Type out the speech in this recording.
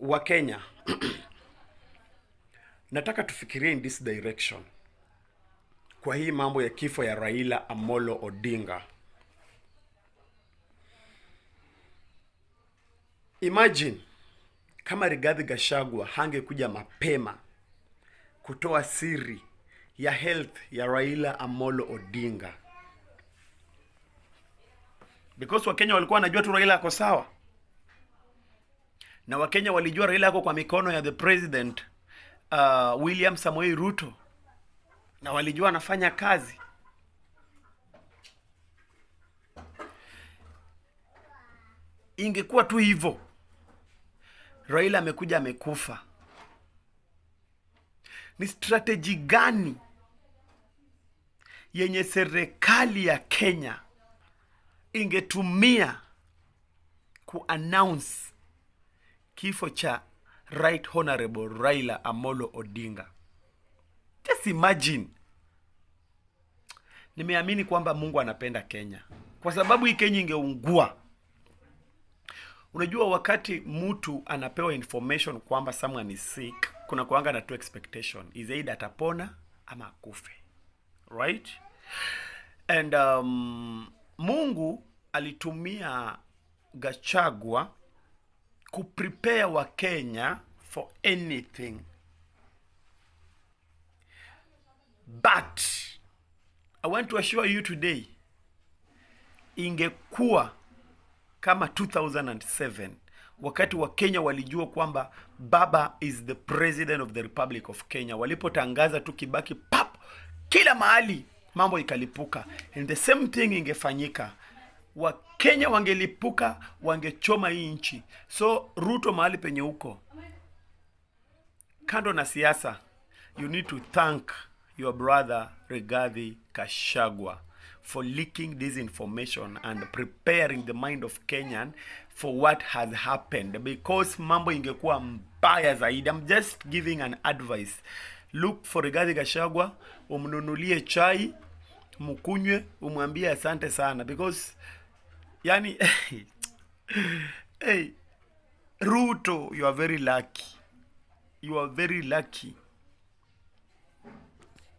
Wakenya, nataka tufikirie in this direction kwa hii mambo ya kifo ya Raila Amolo Odinga. Imagine kama Rigathi Gachagua hangekuja mapema kutoa siri ya health ya Raila Amolo Odinga, because Wakenya walikuwa wanajua tu Raila ako sawa, na Wakenya walijua Raila ako kwa mikono ya the president, William Samoei Ruto, na walijua anafanya kazi. Ingekuwa tu hivyo, Raila amekuja amekufa, ni strategy gani yenye serikali ya Kenya ingetumia kuannounce kifo cha Right Honorable Raila Amolo Odinga? Just imagine. Nimeamini kwamba Mungu anapenda Kenya, kwa sababu hii Kenya ingeungua. Unajua, wakati mtu anapewa information kwamba someone is sick, kuna kuanga na two expectation, is either atapona ama akufe, right? And Mungu alitumia Gachagua kuprepare Wakenya for anything, but I want to assure you today, ingekuwa kama 2007 wakati Wakenya walijua kwamba Baba is the president of the Republic of Kenya, walipotangaza tu Kibaki pap, kila mahali mambo ikalipuka, and the same thing ingefanyika, Wakenya wangelipuka, wangechoma hii nchi. So Ruto, mahali penye huko, kando na siasa, you need to thank your brother Rigathi Gachagua for leaking this information and preparing the mind of Kenyan for what has happened, because mambo ingekuwa mbaya zaidi. I'm just giving an advice. Look for Rigathi Gachagua, umnunulie chai mkunywe, umwambie asante sana because yani hey, Ruto, you are very lucky. You are very lucky.